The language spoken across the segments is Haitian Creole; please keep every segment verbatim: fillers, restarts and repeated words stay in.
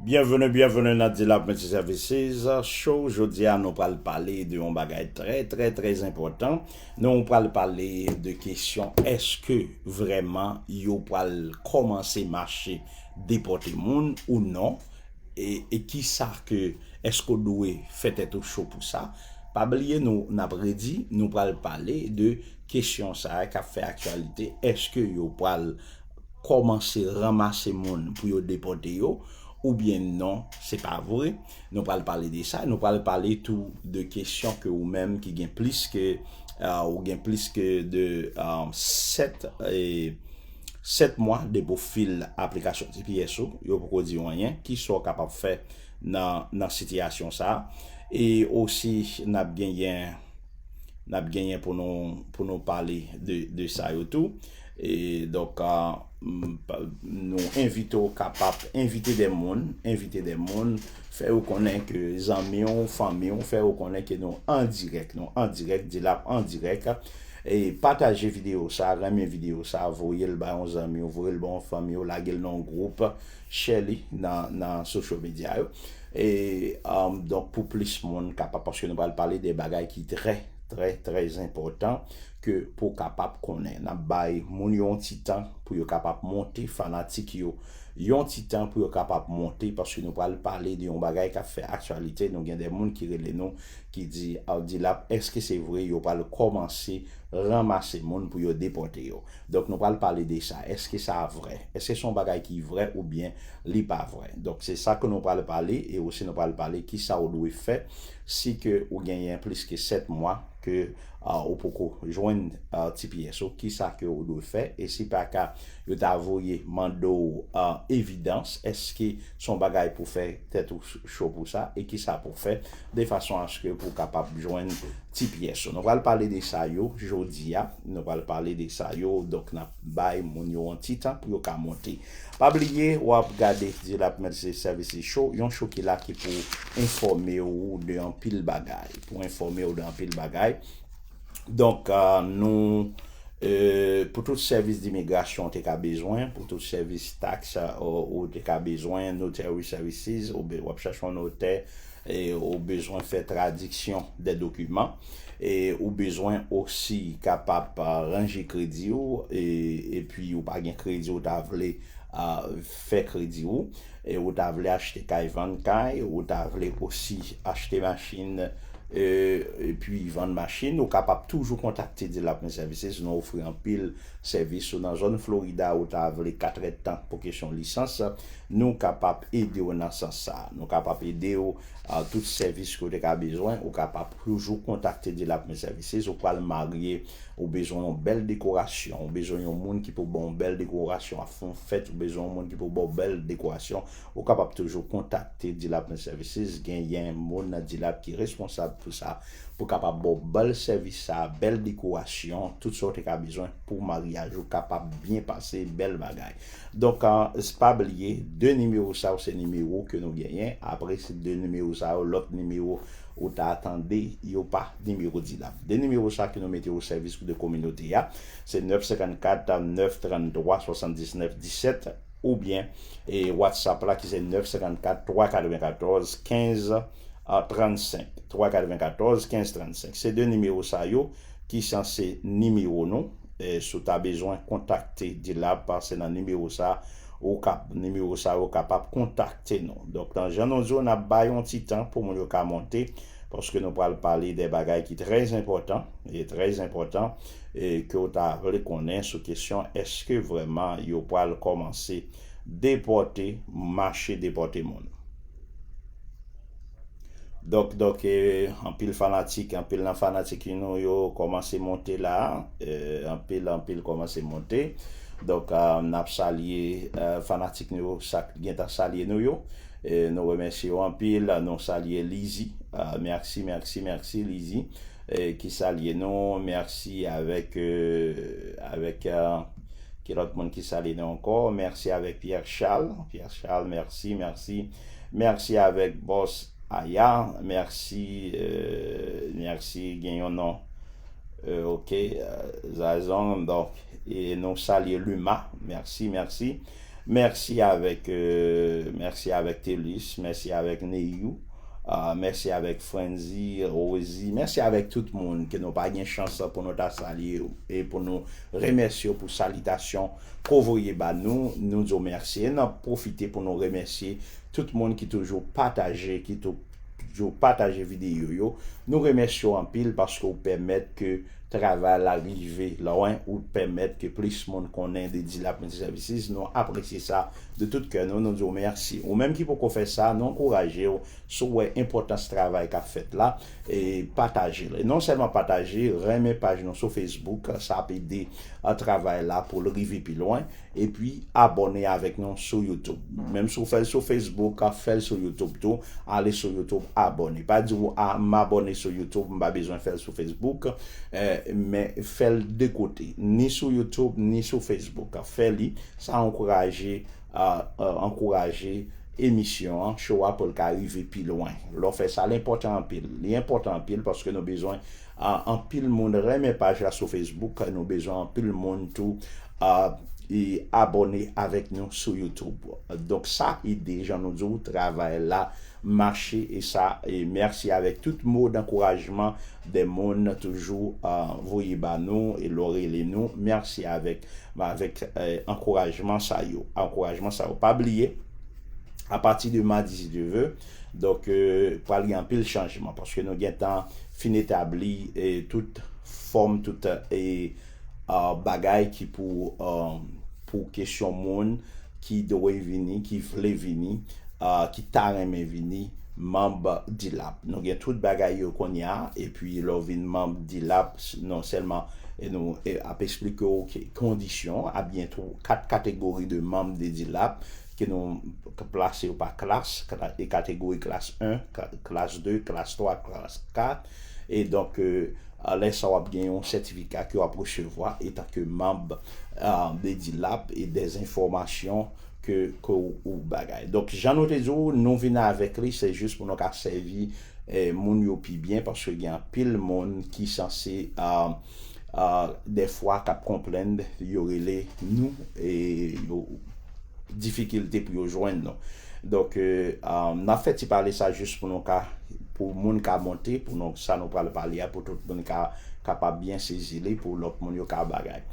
Byenveni, byenveni nan Dilap Multiservices Show. Jodi a, nou pral pale de yon bagay trè, trè, trè enpòtan. Nou pral pale de kesyon, èske vrèman yo pral kòmanse mache depòte moun ou non? E, e kisa ke, èske w dwe fè tèt ou cho pou sa? Pa bliye, nou, n ap redi, nou pral pale de kesyon sa a k ap fè aktyalite. Èske yo pral kòmanse ranmase moun pou yo depòte yo, oubyen non, se pa vre? Nou pral pale de sa. Nou pral pale tou de kesyon ke ou menm ki gen plis ke, ah, ou gen plis ke de, ah, sèt, e, sèt mwa depi w fil aplikasyon T P S ou, yo poko di w anyen. Kisa w kapab fè nan, nan sitiyasyon sa a? E osi, n ap genyen, n ap genyen pou nou, pou nou pale de, de sa yo tou. E donk, ah, m, pa, nou envite w kapab envite de moun, envite de moun, fè yo konnen ke zanmi w, fanmi w, fè yo konnen ke nou an dirèk, nou an dirèk, Dilap an dirèk. E pataje videyo sa, renmen videyo sa, voye l ba yon zanmi w, voye l ba yon fanmi w, lage l nan yon gwoup, share li nan, nan social media yo. E, um, donk, pou plis moun kapab, paske nou pral pale de bagay ki trè, trè, trè enpòtan ke pou w kapab konnen. N ap bay moun yo yon ti tan pou yo kapab monte, fanatik yo yon ti tan pou yo kapab monte, paske nou pral pale de yon bagay k ap fè aktyalite. Nou gen de moun ki rele nou, ki di, ah, Dilap, èske se vre yo pral kòmanse ranmase moun pou yo depòte yo? Donk, nou pral pale de sa. Èske sa vrè? Èske se yon bagay ki vrè oubyen li pa vrè? Donk, se sa ke nou pral pale, e osi nou pral pale kisa ou dwe fè si ke ou genyen plis ke sèt mwa ke, ah, ou poko jwenn, ah, T P S ou, kisa ke ou dwe fè? E si pa ka, yo ta voye mande w, ah, evidans, èske se yon bagay pou fè tèt ou cho pou sa? E kisa pou fè de fason aske pou w kapab jwenn T P S ou? Nou pral pale de sa yo jodi a. Nou pral pale de sa yo. Donk, n ap bay moun yo yon ti tan pou yo ka monte. Pa bliye, w ap gade Dilap Multiservices Show, yon show ki la ki pou enfòme w de anpil bagay. Pou enfòme w de anpil bagay. Donk, ah, nou, eh, pou tout sèvis dimigrasyon ou te ka bezwen, pou tout sèvis taks, ah, ou, ou te ka bezwen, notary services, ou be-, w ap chache yon notè, e ou bezwen fè tradiksyon de dokiman, e ou bezwen osi kapab, ah, ranje kredi w, e, epi ou pa gen kredi, ou ta vle, ah, fè kredi w, e ou ta vle achte kay, vann kay, ou ta vle osi achte machin, e, epi vann machin, ou kapab toujou kontakte Dilap Multiservices. Nou ofri anpil sèvis. Ou nan zòn Florida, ou ta vle kat èdtan pou kesyon lisans, nou kapab ede w nan sans sa. Nou kapab ede w, ah, tout sèvis ke w te ka bezwen, ou kapab toujou kontakte Dilap Multiservices. Ou pral marye, ou bezwen yon bèl dekorasyon, ou bezwen yon moun ki pou ba w yon bèl dekorasyon, ap fè yon fèt, ou bezwen yon moun ki pou ba w bèl dekorasyon, ou kapab toujou kontakte Dilap Multiservices. Genyen moun nan Dilap ki responsab pou sa, pou kapab ba w bèl sèvis sa, bèl dekorasyon, tout sa w te ka bezwen pou maryaj ou kapab byen pase, bèl bagay. Donk, ah, pa bliye, de nimewo sa yo se nimewo ke nou genyen. Apre se de nimewo sa yo, lòt nimewo ou ta tande, yo pa nimewo Dilap. De nimewo sa ke nou mete o sèvis de kominote a, se nèf senkannkat, nèf tranntwa, swasanndiznèf disèt, oubyen, e, WhatsApp la ki se nèf senkannkat, twa katrevenkatòz, kenz, a, trannsenk, twa katrevenkatòz, kenz trannsenk. Se de nimewo sa yo ki sanse nimewo nou. E, si w ta bezwen kontakte Dilap, pase nan nimewo sa, ou kap-, nimewo sa yo kapab kontakte nou. Donk, nan jan nou di w, n ap bay yon ti tan pou moun yo ka monte, paske nou pral pale de bagay ki trè enpòtan, e trè enpòtan, e ke w ta vle konnen sou kesyon èske vrèman yo pral kòmanse depòte, mache depòte moun. Donk, donk, e, anpil fanatik, anpil nan fanatik nou yo kòmanse monte la, e, anpil, anpil kòmanse monte. Donk, a, n ap salye, e, fanatik nou yo, sa k gentan salye nou yo. E, nou remèsye yo anpil, nou salye Lizzy. A, mèsi, mèsi, mèsi, Lizzy, e, ki salye nou. Mèsi avèk, e, avèk, e, ki lòt moun ki salye nou ankò? Mèsi avèk Pierre Charles. Pierre Charles, mèsi, mèsi. Mèsi avèk Boss Aya. Mèsi, e, mèsi, gen yon non. E, ok, e, Zazon, donk, e nou salye Luma. Mèsi, mèsi. Mèsi avèk, euh, mèsi avèk Telis, mèsi avèk Neyou, ah, mèsi avèk Frenzy, Rosie, mèsi avèk tout moun ke nou pa gen chans pou nou ta salye yo e pou nou remèsye yo pou salitasyon ke w voye ba nou. Nou di w mèsi e n ap pwofite pou nou remèsye tout moun ki toujou pataje, ki tou- toujou pataje videyo yo. Nou remèsye w anpil paske w pèmèt ke travay la rive lwen, ou pèmèt ke plis moun konnen de Dilap Multiservices. Nou apresye sa de tout kè nou, nou di w mèsi. Ou menm ki poko fè sa, nou ankouraje w, si w wè enpòtans travay k ap fèt la, e pataje l. E non sèlman pataje, renmen paj nou sou Facebook, sa ap ede a travay la pou l rive pi lwen. Epi abòne avèk nou sou YouTube. Menm si w fè l sou Facebook, fè l sou YouTube tou, ale sou YouTube, abòne. Pa di w, a, m abòne sou YouTube, m pa bezwen fè l sou Facebook, eh, men fè l de kote, ni sou YouTube, ni sou Facebook. Fè li, sa ankouraje, ah, ah, ankouraje emisyon an, show a pou l ka rive pi lwen. Lè w fè sa, l enpòtan anpil. Li enpòtan anpil paske nou bezwen, ah, anpil moun renmen paj la sou Facebook, nou bezwen anpil moun tou, ah, e abòne avèk nou sou YouTube. Donk sa ede, jan nou di w, travay la mache e sa, e mèsi avèk tout mo dankourajman de moun toujou, ah, voye ba nou e lè w rele nou. Mèsi avèk, avèk, eh, ankourajman sa yo. Ankourajman sa yo. Pa bliye, apati de madi, si Dye vle, donk, eh, pral gen anpil chanjman paske nou gentan fin etabli, eh, tout fòm, tout, eh, ah, bagay ki pou, ah, pou kesyon moun ki dwe vini, ki vle vini, ah, ki ta renmen vini manm Dilap. Nou gen tout bagay yo kounye a, epi lè w vin manm Dilap, s- non sèlman, e nou, e, ap eksplike w ke kondisyon, ap gen tw- kat kategori de manm de Dilap, ke nou k- plase yo pa klas, kla- e kategori klas en, ka- klas de, klas twa, klas kat. E donk, eh, lè sa w ap gen yon sètifika ke w ap resevwa etanke manm, ah, de Dilap e dè enfòmasyon ke, ke w, ou bagay. Donk, jan nou te di w, nou vin avèk li, se jis pou nou ka sèvi, eh, moun yo pi byen, paske gen anpil moun ki sanse, ah, ah, dèfwa k ap konplenn, yo rele nou, e yo, difikilte pou yo jwenn nou. Donk, eh, ah, n ap fè ti pale sa jis pou nou ka, pou moun ka monte, pou nou, sa nou pral pale a, pou tout moun ka, kapab byen sezi li, pou lòt moun yo ka bagay.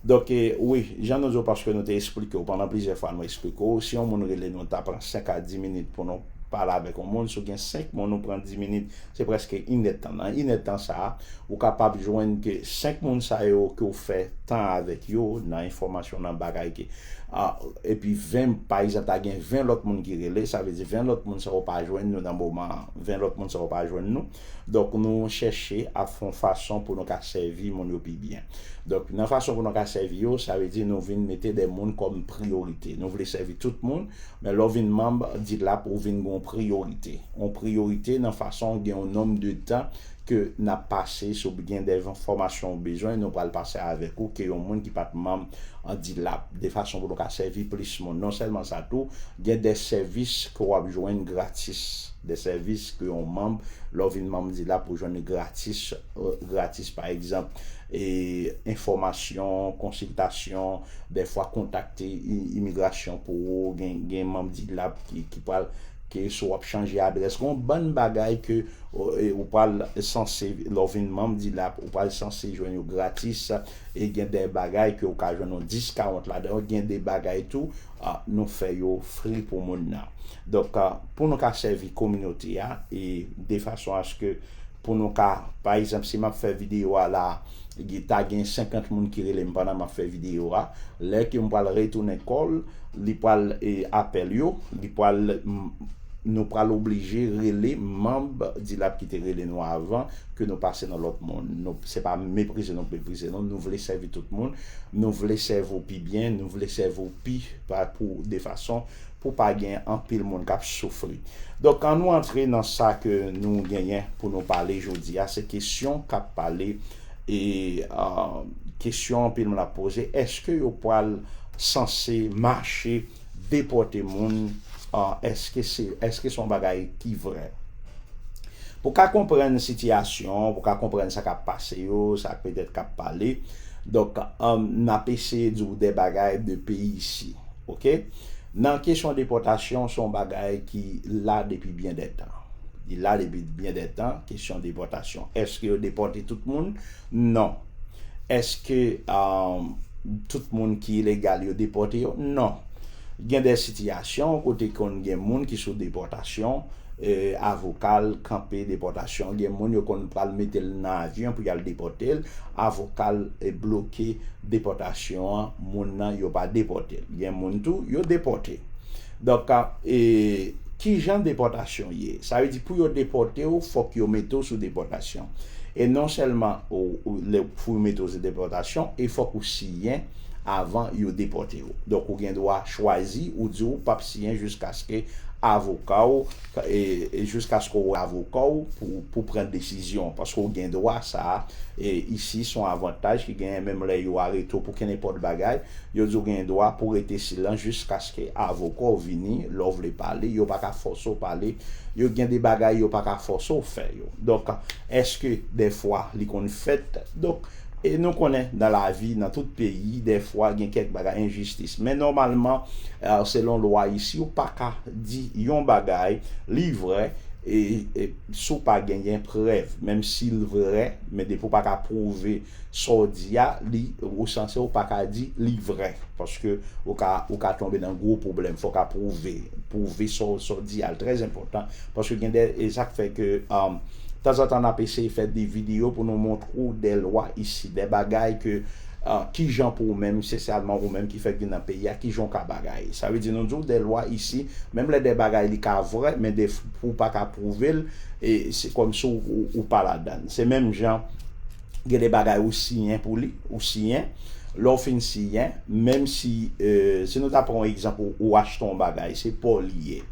Donk, eh, wi, jan nou di w, paske nou te eksplike w, pandan plizyè fwa nou eksplike w, si yon moun rele nou, ta pran senk a di minit pou nou pale avèk yon moun, si w gen senk moun, nou pran di minit, se prèske inèdtan. Nan inèdtan sa a, ou kapab jwenn ke senk moun sa yo ke w fè tan avèk yo nan enfòmasyon, nan bagay ke, ah, epi ven, pa egzanp, ta gen ven lòt moun ki rele, sa vle di ven lòt moun sa yo pa jwenn nou nan moman an, ven lòt moun sa yo pa jwenn nou. Donk, nou chèche ap fè yon fason pou nou ka sèvi moun yo pi byen. Donk, nan fason pou nou ka sèvi yo, sa vle di nou vin mete de moun kòm priyorite. Nou vle sèvi tout moun, men lè w vin manm Dilap, ou vin gen yon priyorite. Yon priyorite nan fason gen yon nonm de tan ke n ap pase, si w gen de enfòmasyon ou bezwen, nou pral pase avèk ou, ke yon moun ki pa t manm an Dilap, de fason pou nou ka sèvi plis moun. Non sèlman sa tou, gen de sèvis ke w ap jwenn gratis, de sèvis ke yon manm, lè w vin manm Dilap, ou jwenn gratis, eh, gratis, pa egzanp, e enfòmasyon, konsiltasyon, dèfwa kontakte i- imigrasyon pou ou, gen, gen manm Dilap ki, ki pral, ke si w ap chanje adrès, gen yon bann bagay ke, o- e ou pral sanse, lè w vin manm Dilap, ou pral sanse jwenn yo gratis, e gen de bagay ke ou ka jwenn yon discount ladan yo, gen de bagay tou, ah, nou fè yo free pou moun nan. Donk, ah, pou nou ka sèvi kominote a, e de fason aske pou nou ka, pa egzanp, si m ap fè videyo a la, ta gen senkant moun ki rele m pandan m ap fè videyo a, lè ke m pral retounen kòl, li pral, e, apèl yo, li pral, m- nou pral oblije rele manm Dilap ki te rele nou avan, ke nou pase nan lòt moun. Nou, se pa meprize nou meprize nou, nou vle sèvi tout moun, nou vle sèvi w pi byen, nou vle sèvi w pi, pa pou de fason pou pa gen anpil moun k ap soufri. Donk, an nou antre nan sa ke nou genyen pou nou pale jodi a, se kesyon k ap pale, e, ah, kesyon anpil moun ap poze, èske yo pral sanse mache depòte moun, ah, èske se, èske se yon bagay ki vrè? Pou ka konprann sitiyasyon, pou ka konprann sa k ap pase yo, sa k petèt k ap pale, donk, ah, n ap eseye di w de bagay de peyi isi. Ok? Nan kesyon depòtasyon, se yon bagay ki la depi byen dè tan. Li la depi byen dè tan, kesyon depòtasyon. Èske yo depòte tout moun? Non. Èske um, tout moun ki ilegal yo depòte yo? Non. Gen de sitiyasyon kote konn gen moun ki sou depòtasyon, e, avoka l kanpe depòtasyon. Gen moun yo konn pral mete l nan avyon pou y al depòte l, avoka l e bloke depòtasyon an, moun nan yo pa depòte l. Gen moun tou yo depòte. Donk, e, ki jan depòtasyon ye? Sa vle di pou yo depòte w, fòk yo mete w sou depòtasyon. E non sèlman ou, ou, lè, pou yo mete w sou depòtasyon, e fòk ou siyen avan yo depòte w. Donk, ou gen dwa chwazi, ou di ou p ap siyen jiskaske avoka w, e, e jiskaske w wè avoka w pou, pou pran desizyon, paske w gen dwa sa a, e isi se yon avantaj ki genyen menm lè yo arete w pou kenenpòt bagay, yo di w gen dwa pou rete silans jiskaske avoka w vini, lè w vle pale, yo pa ka fòse w pale, yo gen de bagay yo pa ka fòse w fè yo. Donk, èske dèfwa li konn fèt? Donk, e nou konnen nan lavi, nan tout peyi, dèfwa gen kèk bagay enjistis. Men nòmalman, e, selon lwa isi, ou pa ka di yon bagay, li vrè, e, e si w pa genyen prèv, menm si l vrè, men depi w pa ka pwouve sa w di a, li, ou sanse ou pa ka di li vrè. Paske ou ka, ou ka tonbe nan gwo pwoblèm. Fò w ka pwouve, pwouve sa w, sa w di a, l trè enpòtan. Paske gen de, e sa k fè ke, um, tanzantan n ap eseye fè de videyo pou nou montre w de lwa isi, de bagay ke, uh, ki jan pou ou menm, espesyalman ou menm ki fèk vin nan peyi a, ki jan w ka bagay. Sa vle di nou di w de lwa isi, menm lè de bagay li ka vrè, men de, pou w pa ka pwouve l, e se kòmsi w, ou, ou pa ladan l. Se menm jan, gen de bagay ou siyen pou li, ou siyen. Lè w fin siyen, menm si, e, si nou ta pran yon egzanp, ou, ou achte yon bagay, se pa w li ye.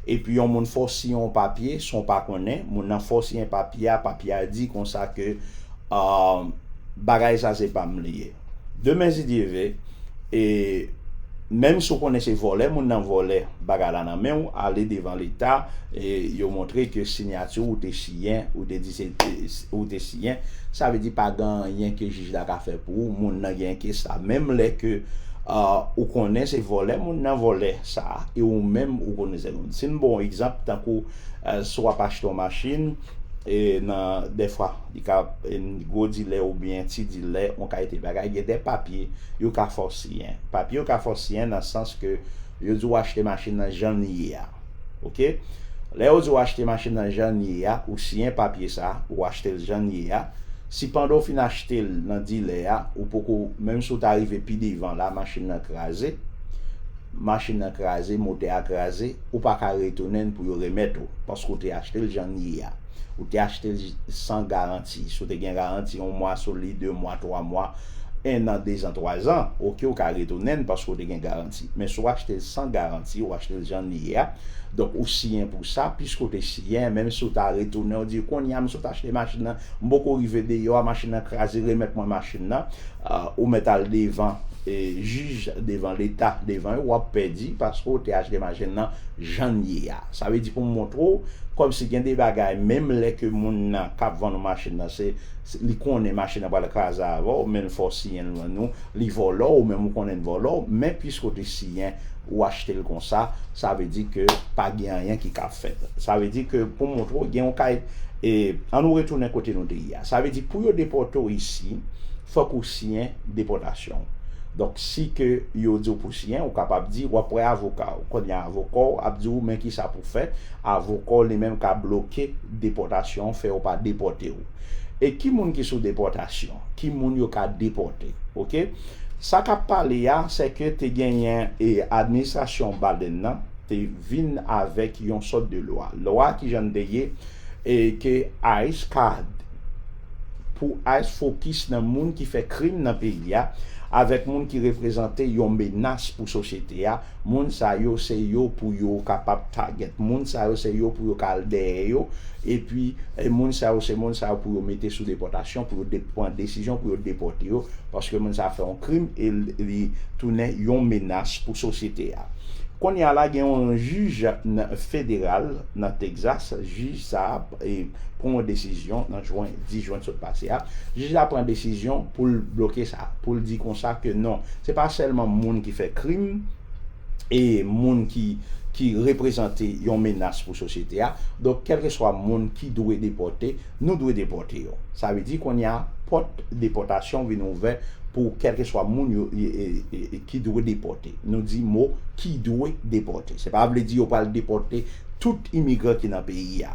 Epi yon moun fè w siyen yon papye, san w pa konnen, moun nan fè w siyen papye a, papye a di konsa ke, a, bagay sa se pa m li ye. Demen, si Dye vle, e menm si w konnen se vòlè, moun nan vòlè bagay la nan men w, ale devan Leta, e yo montre ke siyati w ou te siyen, ou te di se, e, ou te siyen, sa vle di pa gen anyen ke jij la ka fè pou ou, moun nan gen ke sa. Menm lè ke, a, ou konnen se vòlè, moun nan vòlè sa, e ou menm ou konnen se moun. Si n ba w yon egzanp, tankou, e, si w ap achte yon machin, e nan, dèfwa, li ka, e, gwo dilè oubyen ti dilè, yon kalite bagay, gen de papye yo ka fè w siyen. Papye yo ka fè w siyen nan sans ke yo di w achte machin nan jan l ye a. Ok? Lè yo di w achte machin nan jan l ye a, ou siyen papye sa, ou achte l jan l ye a. Si pandan w fin achte l nan dilè a, ou poko, menm si w ta rive pi devan la, machin nan kraze, machin nan kraze, motè a kraze, ou pa ka retounen l pou yo remèt ou, paske w te achte l jan l ye a. Ou te achte l san garanti. Si w te gen garanti yon mwa sou li, de mwa, twa mwa, en an, dezan, twazan, ok, ou ka retounen l paske w te gen garanti. Men si w achte l san garanti, ou achte l jan l ye a, donk ou siyen pou sa, piske w te siyen, menm si w ta retounen, w di, "Kounye a, m sot achte machin nan, m poko rive deyò a, machin nan kraze, remèt mwen machin nan." A, ou mèt al devan, e, jij, devan Leta, devan yo, w ap pèdi paske w te achte machin nan jan l ye a. Sa vle di pou m montre w, kòmsi gen de bagay, menm lè ke moun nan k ap vann ou machin nan, se, se, li konnen machin nan pral kraze avè w, men l fè w siyen l vann ou, li vòlè w, ou menm ou konnen l vòlè w, men piske w te siyen, ou achte l konsa, sa vle di ke pa gen anyen ki ka fèt. Sa vle di ke pou montre w, gen yon kay, e, ann nou retounen kote nou te ye a. Sa vle di pou yo depòte w isi, fòk ou siyen depòtasyon. Donk, si ke yo di w pou siyen, ou kapab di, w ap wè avoka w. Kounye a, avoka w ap di w, men kisa pou fè. Avoka w li menm ka bloke depòtasyon, fè yo pa depòte w. E ki moun ki sou depòtasyon? Ki moun yo ka depòte? Ok? Sa k ap pale a, se ke te genyen, e, administrasyon Biden nan te vin avèk yon sòt de lwa. Lwa ki jan l te ye, e ke ice ka, pou ice fokis nan moun ki fè krim nan peyi a, avèk moun ki reprezante yon menas pou sosyete a. Moun sa yo, se yo pou yo kapab target. Moun sa yo, se yo pou yo ka al dèyè yo. Epi, e, moun sa yo, se moun sa yo pou yo mete sou depòtasyon, pou yo de-, pran desizyon pou yo depòte yo, paske moun sa a fè yon krim e l-, li tounen yon menas pou sosyete a. Kounye a la, gen yon jij nan, federal nan Texas, jij sa a, e, pran yon desizyon nan jwen, dis jwen sot pase a. Jij la pran desizyon pou l bloke sa, pou l di konsa ke non, se pa sèlman moun ki fè krim, e moun ki, ki reprezante yon menas pou sosyete a. Donk, kèlkeswa moun ki dwe depòte, nou dwe depòte yo. Sa vle di kounye a, pòt depòtasyon vin ouvè pou kèlkeswa moun yo, e, e, e, e, ki dwe depòte. Nou di mo ki dwe depòte. Se pa vle di yo pral depòte tout imigran ki nan peyi a.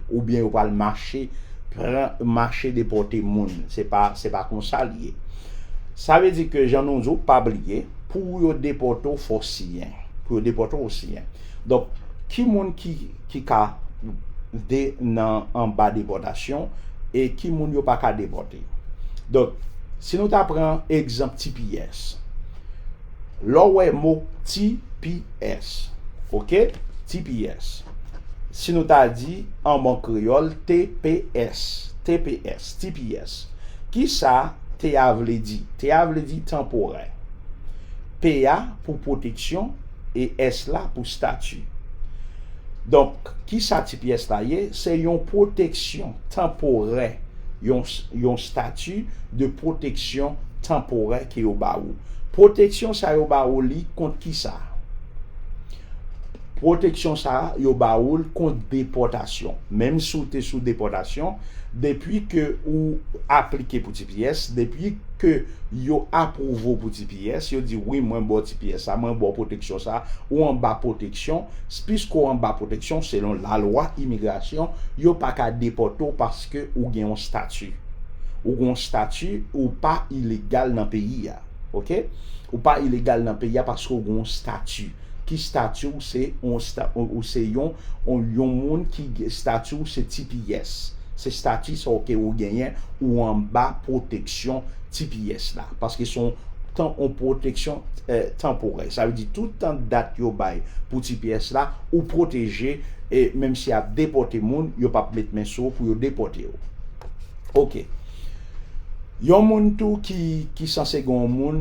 Oubyen yo pral mache, pran, mache depòte moun. Se pa, se pa konsa l ye. Sa vle di ke, jan nou di w, pa bliye, pou yo depòte w, fò w siyen. Pou yo depòte w, siyen. Donk, ki moun ki, ki ka de nan anba depòtasyon e ki moun yo pa ka depòte? Donk, si nou ta pran egzanp T P S, lè w wè mo T P S, oke? T P S. Si nou ta di an bon kreyòl, T P S, T P S, T P S. Kisa T a vle di? T a vle di tanporè. P a pou pwoteksyon e S la pou stati. Donk, kisa T P S la ye? Se yon pwoteksyon tanporè, yon, yon stati de pwoteksyon tanporè ke yo ba ou. Pwoteksyon sa yo ba ou li kont kisa? Pwoteksyon sa a, yo ba ou l kont depòtasyon. Menm si w te sou depòtasyon, depi ke ou aplike pou T P S, depi ke yo apwouve w pou T P S, yo di, "Wi, mwen ba w T P S sa, mwen ba w pwoteksyon sa, ou anba pwoteksyon." Piske w anba pwoteksyon, selon lalwa imigrasyon, yo pa ka depòte w paske ou gen yon stati. Ou gen yon stati, ou pa ilegal nan peyi a. Oke? Ou pa ilegal nan peyi a paske ou gen yon stati. Ki stati w? Se yon sta-, ou, ou se yon, yon, yon moun ki gen stati w se T P S. Se stati sa w ke ou genyen, ou anba pwoteksyon T P S la. Paske se yon tan, yon pwoteksyon, eh, tanporè. Sa vle di tout tan dat yo bay pou T P S la, ou pwoteje, e menm si y ap depòte moun, yo p ap met men sou ou pou yo depòte w. Oke. Yon moun tou ki, ki sanse gen yon moun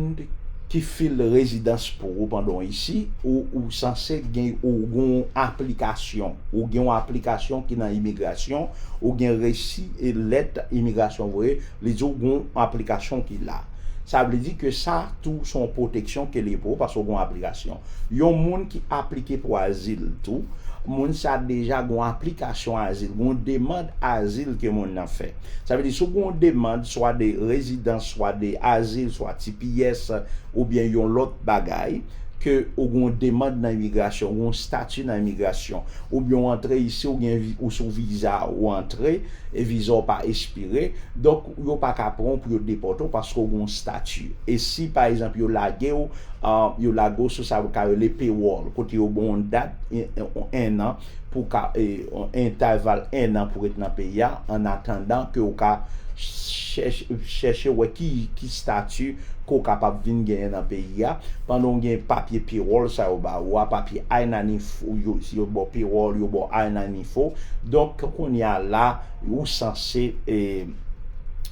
ki fil rezidans pou ou pandan w isi, ou, ou sanse gen, ou gen yon aplikasyon, ou gen yon aplikasyon ki nan imigrasyon, ou gen resi e lèt imigrasyon voye, li di w gen yon aplikasyon ki la. Sa vle di ke sa tou se yon pwoteksyon ke li ye pou ou paske w gen yon aplikasyon. Yon moun ki aplike pou azil tou, moun sa deja gen yon aplikasyon azil, gen yon demann azil ke moun nan fè. Sa vle di, si w gen yon demann, swa de rezidans, swa de azil, swa T P S, oubyen yon lòt bagay, ke ou gen yon demann nan imigrasyon, ou gen yon stati nan imigrasyon, oubyen w antre isi, ou gen vi-, ou sou viza, ou antre, e viza w pa espire, donk yo pa ka pran w pou yo depòte w paske w gen yon stati. E si, pa egzanp, yo lage w, ah, yo lage w sou sa yo ka rele payroll, kote yo ba w yon dat, en, en, en an, pou ka, e, yon entèval en an pou ret nan peyi a, an atandan ke w ka chèche, chèche wè ki, ki stati ke w kapab vin genyen nan peyi a, pandan w gen papye payroll sa yo ba ou a, papye I ninety-four, yo, yo ba w payroll, yo ba w I ninety-four. Donk, kounye a la, ou sanse, e,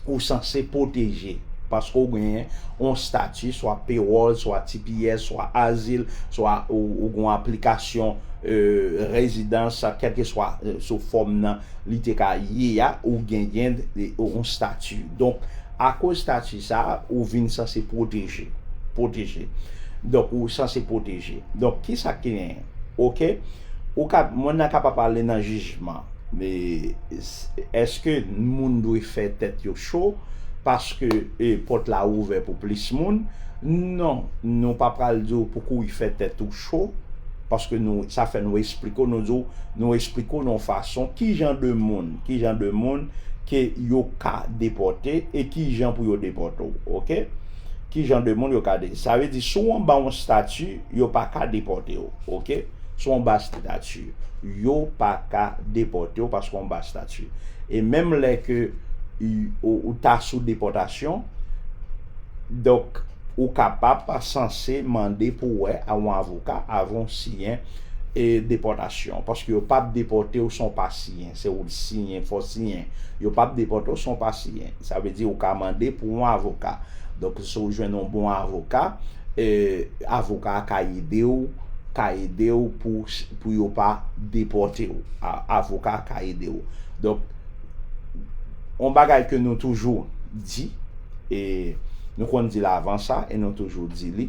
ou sanse pwoteje, paske w genyen yon stati, swa payroll, swa T P S, swa azil, swa ou, ou gen yon aplikasyon, e, rezidans, kèlkeswa, e, sou fòm nan li te ka ye a, ou genyen, e, yon stati. Donk, akoz stati sa a, ou vin sanse pwoteje. Pwoteje. Donk, ou sanse pwoteje. Donk, kisa ki genyen? Oke? Ou ka, moun nan kapab ale nan jijman. Men, s-, èske moun dwe fè tèt yo cho paske, e, pòt la ouvè pou plis moun? Non, nou pa pral di w pou kouri fè tèt ou cho, paske nou, sa fè nou esplike w, nou di w, nou esplike w nan yon fason ki jan de moun, ki jan de moun ke yo ka depòte e ki jan pou yo depòte w, oke? Ki jan de moun yo ka de-, sa vle di, si w anba yon stati, yo pa ka depòte w, oke? Si w anba stati, yo pa ka depòte w paske w anba stati. E menm lè ke y-, ou, ou ta sou depòtasyon, donk, ou kapab pa sanse mande pou wè a yon avoka avan w siyen, e, depòtasyon. Paske yo p ap depòte w san w pa siyen. Se ou siyen, fò w siyen. Yo p ap depòte w san w pa siyen. Sa vle di ou ka mande pou yon avoka. Donk, si w jwenn yon bon avoka, e, avoka a ka ede w, ka ede w pou, pou yo pa depòte w. A-, avoka a ka ede w. Donk, yon bagay ke nou toujou di, e nou konn di l avan sa, e nou toujou di li,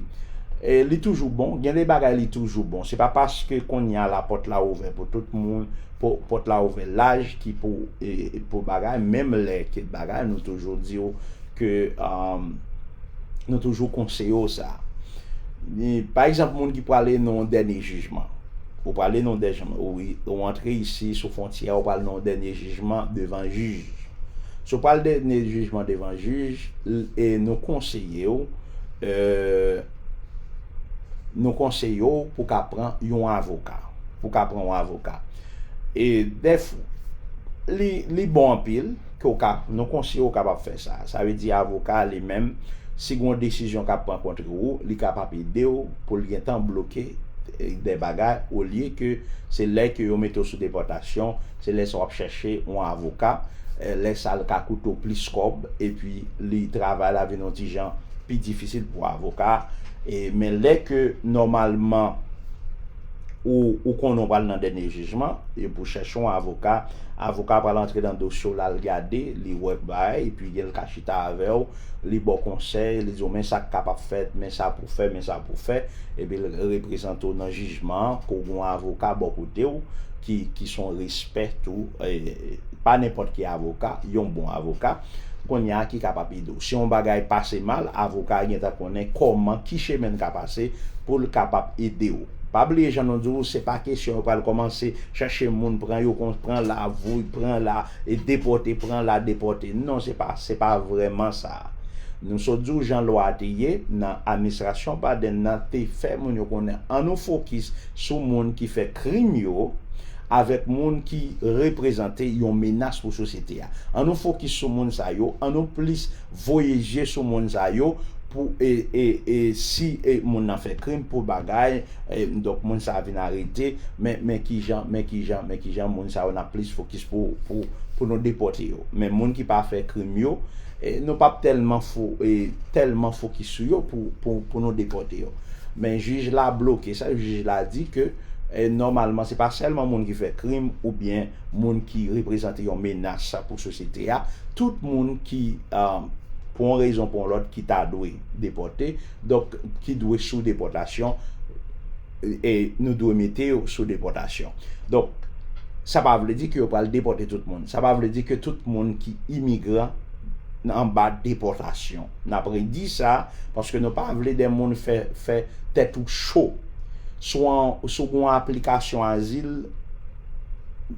E li toujou bon, gen de bagay li toujou bon. Se pa paske kounye a lapòt la ouvè pou tout moun, pou, pòt la ouvè laj ki pou, e, pou bagay, menm lè ke bagay, nou toujou di w ke, um, nou toujou konseye w sa. Ni, pa egzanp, moun ki prale nan yon dènye jijman. Ou prale nan yon dènye jijman, ou, ou antre isi sou fwontyè, ou pral nan yon dènye jijman devan jij. Si w pral dènye jijman devan jij, l- e nou konseye w, e, nou konseye w pou ka pran yon avoka. Pou ka pran yon avoka. E dèf- li, li bon anpil ke w ka, nou konseye w kapab fè sa. Sa vle di avoka li menm, si gen yon desizyon k ap pran kont ou, li kapab ede w pou l gentan bloke, e, de bagay, olye ke se lè ke yo mete w sou depòtasyon, se lè sa w ap chèche yon avoka, e, lè sa l ka koute w plis kòb, epi li travay la vin yon ti jan pi difisil pou avoka, e, men lè ke nòmalman ou, ou konnen w pral nan dènye jijman, e pou chèche yon avoka, avoka pral antre nan dosye w la, l gade, li wè bagay, epi gen l ka chita avè w, li ba w konsèy, li di w men sa k kapab fèt, men sa pou fè, men sa pou fè, epi l reprezante w nan jijman an, ke w gen yon avoka bò kote w ki, ki se yon respè tou, e, pa nenpòt ki avoka, yon bon avoka, kounye a ki kapab ede w. Si yon bagay pase mal, avoka a gentan konnen kòman, ki chemen l ka pase pou l kapab ede w. Pa bliye jan nou di w, se pa kesyon yo pral kòmanse chèche moun, pran yo kon, pran la, voye, pran la, e depòte, pran la, depòte. Non, se pa, se pa vrèman sa. Nou sot di w jan lwa a te ye nan administrasyon Biden nan te fè moun yo konnen, ann nou fokis sou moun ki fè krim yo, avèk moun ki reprezante yon menas pou sosyete a. Ann nou fokis sou moun sa yo, ann nou plis voye je sou moun sa yo pou, e, e, e, si, e, moun nan fè krim pou bagay, e, donk moun sa a vin arete, men, men kijan, men kijan, men kijan moun sa yo n ap plis fokis pou, pou, pou nou depòte yo. Men moun ki pa fè krim yo, e, nou p ap tèlman fo, e, tèlman fokis sou yo pou, pou, pou nou depòte yo. Men jij la bloke sa, jij la di ke, e, nòmalman, se pa sèlman moun ki fè krim oubyen moun ki reprezante yon menas pou sosyete a. Tout moun ki, e, pou yon rezon, pou yon lòt, ki ta dwe depòte, donk, ki dwe sou depòtasyon, e nou dwe mete yo sou depòtasyon. Donk, sa pa vle di ke yo pral depòte tout moun. Sa pa vle di ke tout moun ki imigran anba depòtasyon. N ap redi sa, paske nou pa vle de moun fè, fè tèt ou cho. Si w an, si w gen yon aplikasyon azil,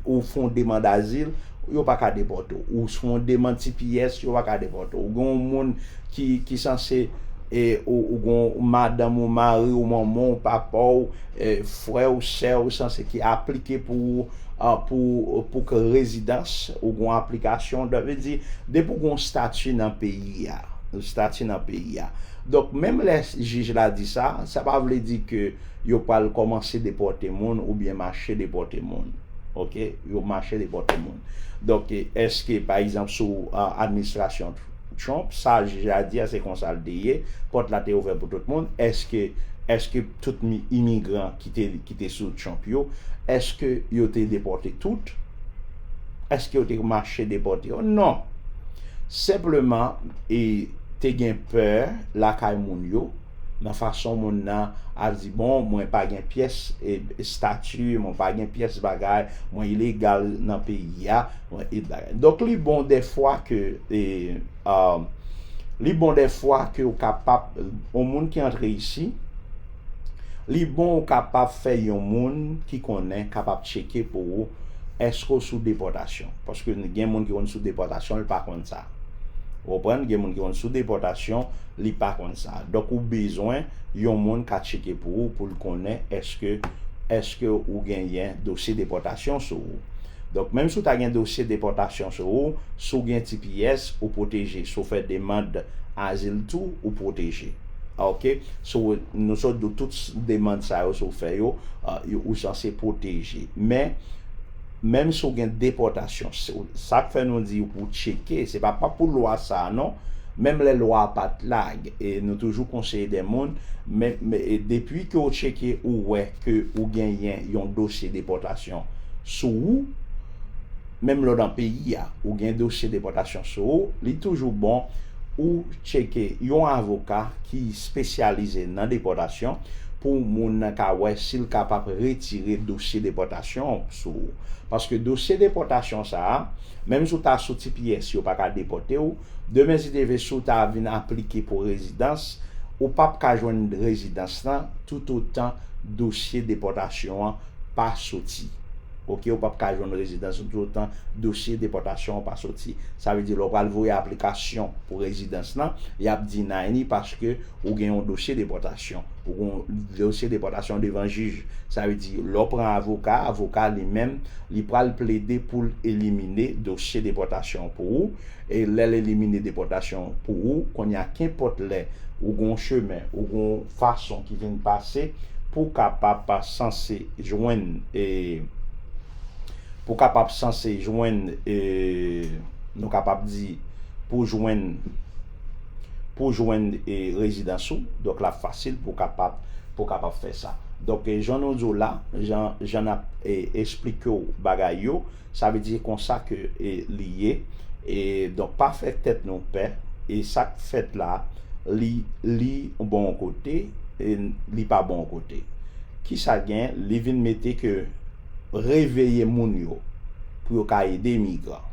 ou fè yon demann azil, yo pa ka depòte w. Ou fè yon demann T P S, yo pa ka depòte w. Ou gen yon moun ki, ki sanse, e, ou, ou gen yon madanm ou mari ou manman w, papa w, e, frè w, sè w, sanse ki aplike pou, a, pou, pou k rezidans, ou gen yon aplikasyon, sa vle di, depi w gen yon stati nan peyi a, stati nan peyi a. Donk, menm lè jij la di sa, sa pa vle di ke yo pral kòmanse depòte moun oubyen mache depòte moun. Oke? Yo mache depòte moun. Donk, èske, pa egzanp, sou, a, administrasyon Trump, sa jij la di a, se konsa l te ye, pòt la te ouvè pou tout moun, èske, èske tout mi- imigran ki te, ki te sou Trump yo, èske yo te depòte tout? Èske yo te mache depòte yo? Non. Senpleman, e te gen pè lakay moun yo, nan fason moun nan ap di, bon, mwen pa gen pyès, e, estati, mwen pa gen pyès bagay, mwen ilegal nan peyi a, mwen, e, bagay. Donk, li bon dèfwa ke, e, a, li bon dèfwa ke w kapab, yon moun ki antre isi, li bon w kapab fè yon moun ki konnen kapab tcheke pou ou èske w sou depòtasyon. Paske gen moun ki konn sou depòtasyon, li pa konn sa. Ou konprann? Gen moun ki konn sou depòtasyon, li pa konn sa. Donk, ou bezwen yon moun ka tcheke pou ou, pou l konnen èske, èske ou genyen dosye depòtasyon sou ou. Donk, menm si w ta gen dosye depòtasyon sou ou, si w gen T P S, ou pwoteje. Si w fè demann azil tou, ou pwoteje. Oke? So, nou sot di w tout s- demann sa yo, si w fè yo, a, yo, ou sanse pwoteje. Men, menm si w gen depòtasyon, se- sa k fè nou di w pou w tcheke, se pa, pa pou lwa sa a, non. Menm lè lwa a pa t la, e nou toujou konseye de moun, men, men, e depi ke w tcheke, ou wè ke ou genyen yon dosye depòtasyon sou ou, menm lè w nan peyi a, ou gen dosye depòtasyon sou ou, li toujou bon ou tcheke yon avoka ki espesyalize nan depòtasyon pou moun nan ka wè si l kapab retire dosye depòtasyon sou ou. Paske dosye depòtasyon sa a, menm si w ta sou T P S, yo pa ka depòte w. Demen si Dye vle, si w ta vin aplike pou rezidans, ou p ap ka jwenn rezidans lan toutotan dosye depòtasyon an pa soti. Oke, ou p ap ka jwenn rezidans toutotan dosye depòtasyon an pa soti. Sa vle di, lè w pral voye aplikasyon pou rezidans lan, y ap deny li paske ou gen yon dosye depòtasyon. Ou gen yon dosye depòtasyon devan jij. Sa vle di, lè w pran avoka, avoka li menm, li pral plede pou l elimine dosye depòtasyon pou ou. E lè l elimine depòtasyon pou ou, kounye a, kenpòt lè ou gen yon chemen, ou gen yon fason ki vin pase pou w kapab sanse jwenn, e, pou w kapab sanse jwenn, e, nou kapab di, pou jwenn, pou jwenn, e, rezidans ou. Donk, l ap fasil pou w kapab, pou w kapab fè sa. Donk, e, jan nou di w la, jan, jan n ap, e, eksplike w bagay yo, sa vle di konsa ke, e, li ye. E, donk, pa fè tèt nou pè. E sa k fèt la, li, li bon yon kote, e li pa bon yon kote. Kisa gen? Li vin mete ke reveye moun yo pou yo ka ede imigran.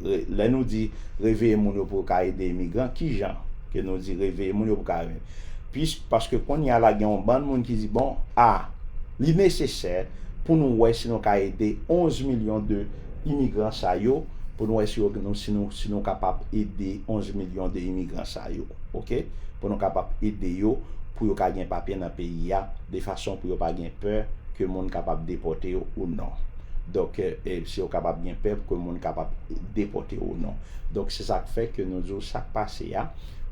Re-, lè nou di reveye moun yo pou yo ka ede imigran, ki jan ke nou di reveye moun yo pou ka ede? Pis-, paske kounye a la gen yon bann moun ki di, bon, a, li nesesè pou nou wè si nou ka ede onz milyon de imigran sa yo, pou nou wè si yo, nou, si nou, si nou kapab ede onz milyon de imigran sa yo, oke? Pou nou kapab ede yo, pou yo ka gen papye nan peyi a, de fason pou yo pa gen pè ke moun kapab depòte yo ou non. Donk, e, e, si yo kapab gen pè pou ke moun kapab depòte yo ou non. Donk, se sa k fè ke nou di w sa k pase a,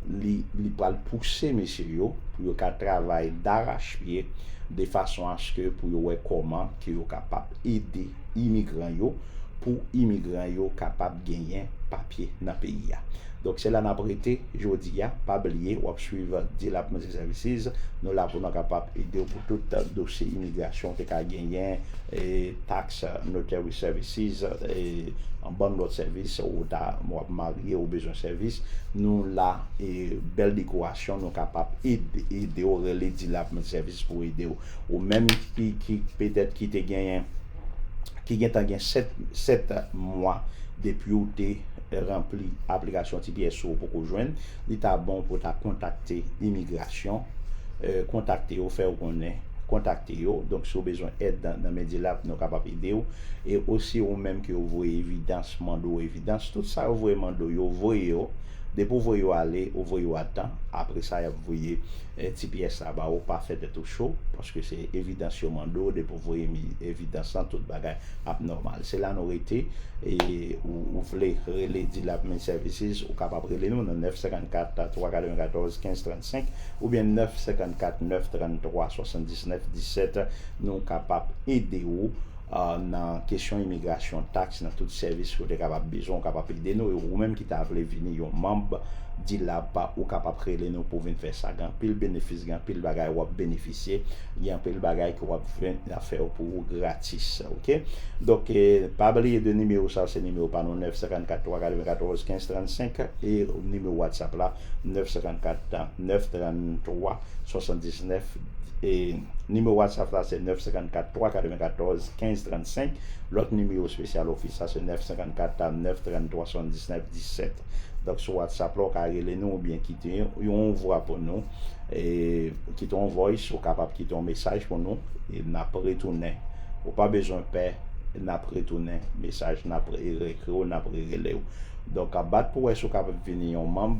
li, li pral pouse mesye yo pou yo ka travay darachpye de fason aske pou yo wè kòman ke yo kapab ede imigran yo, pou imigran yo kapab genyen papye nan peyi a. Donk, se la n ap rete jodi a. Pa bliye, w ap swiv D-Lap Multi Services. Nou la pou nou kapab ede w pou tout dosye imigrasyon w te ka genyen, e, tax, notary services, e, yon bann lòt sèvis, ou ta, w ap marye, ou bezwen sèvis. Nou la, e, bèl dekorasyon, nou kapab ede, ede w, rele D-Lap Multi Services pou ede w. Ou menm ki, ki petèt ki te genyen, ki gentan gen sèt, sèt mwa depi w te ranpli aplikasyon T P S ou poko jwenn, li ta bon pou w ta kontakte imigrasyon, e, kontakte yo, fè yo konnen, kontakte yo. Donk, si w bezwen èd nan, nan men D-Lap, nou kapab ede w. E osi, ou menm ke yo voye evidans, mande w evidans, tout sa yo voye mande w, yo voye yo. Depi w voye yo ale, ou voye yo a tan. Apre sa, y ap voye, e, T P S la ba ou, pa fè tèt ou cho, paske se evidans yo mande w, depi w voye mi-, evidans lan, tout bagay ap nòmal. Se la nou rete, e ou, ou vle rele D-Lap Multi Services, ou kapab rele nou nan nèf senkannkat twa katrevenkatòz kenz trannsenk oubyen nèf senkannkat nèf tranntwa swasanndiznèf disèt. Nou kapab ede w, a, nan kesyon imigrasyon, taks, nan tout sèvis ke w te kapab bezwen, w kapab ede nou. E ou menm ki ta vle vini yon manm D-Lap, ou kapab rele nou pou vin fè sa. Gen anpil benefis, gen anpil bagay w ap benefisye, gen anpil bagay ke w ap vin ap fè yo pou ou gratis, oke? Donk, e, pa bliye de nimewo sa, se nimewo pa nou, nèf senkannkat twa katrevenkatòz kenz trannsenk, e nimewo WhatsApp la, nèf senkannkat nèf tranntwa swasanndiznèf, e nimewo WhatsApp la, se nèf senkannkat twa katrevenkatòz kenz trannsenk. Lòt nimewo espesyal ofis la, se nèf senkannkat nèf tranntwa swasanndiznèf disèt. Donk, sou WhatsApp la, ou ka rele nou oubyen kite yon, yon vwa pou nou. E kite yon voice, ou kapab kite yon mesaj pou nou. E n ap retounen. Ou pa bezwen pè, n ap retounen mesaj, n ap re-, reekri w, n ap rerele w. Donk, ap bat pou wè si w kapab vini yon manm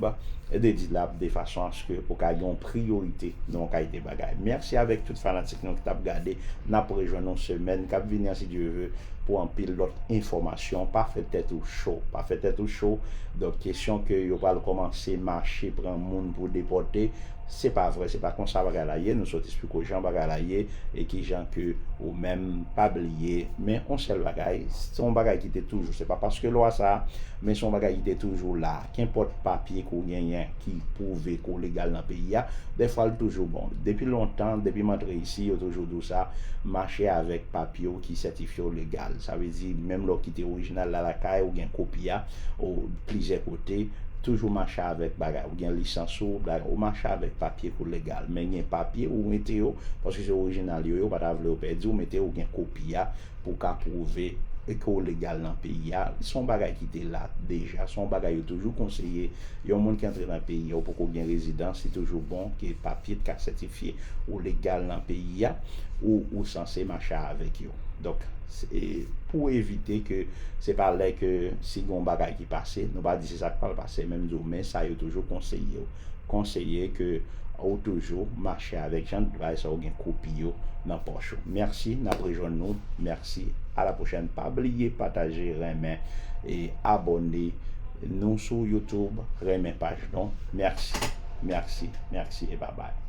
de D-Lap de fason aske ou ka gen yon priyorite nan yon kalite bagay. Mèsi avèk tout fanatik nou ki t ap gade. N ap rejwenn nou semèn k ap vini an, si Dye vle, pou anpil lòt enfòmasyon. Pa fè tèt ou cho. Pa fè tèt ou cho. Donk, kesyon ke yo pral kòmanse mache pran moun pou depòte, se pa vre, se pa konsa bagay la ye. Nou sot esplike w jan bagay la ye e ki jan ke ou menm pa bliye. Men yon sèl bagay, se yon bagay ki te toujou, se pa paske lwa sa, men se yon bagay ki te toujou la. Kenpòt papye ke w genyen ki pwouve ke w legal nan peyi a, dèfwa l toujou bon. Depi lontan, depi m antre isi, yo toujou di w sa, mache avèk papye w ki sètifye w legal. Sa vle di, menm lè w kite orijinal la lakay, ou gen kopi a, ou plizyè kote, Toujou mache avèk bagay. Ou gen lisans ou, bagay, ou mache avèk papye ki legal. Men gen papye ou mete yo, paske se orijinal yo, yo pa ta vle yo pèdi, ou mete yo, ou gen kopi a pou ka pwouve ke ou legal nan peyi a. Se yon bagay ki te la deja, se yon bagay yo toujou konseye. Yon moun ki antre nan peyi a, ou poko gen rezidans, li toujou bon ke papye t ka sètifye ou legal nan peyi a, ou, ou sanse mache avèk yo. Donk, se, pou evite ke se pa lè ke si gen yon bagay ki pase, nou pa di se sa k pral pase, men m di w, men sa yo toujou konseye w. Konseye ke ou toujou mache avèk jan de bagay sa ou gen kopi yo nan pòch ou. Mèsi, n ap rejwenn nou. Mèsi, a la pwochèn. Pa bliye pataje, renmen e abòne nou sou YouTube, renmen paj nou. Mèsi, mèsi, mèsi e babay.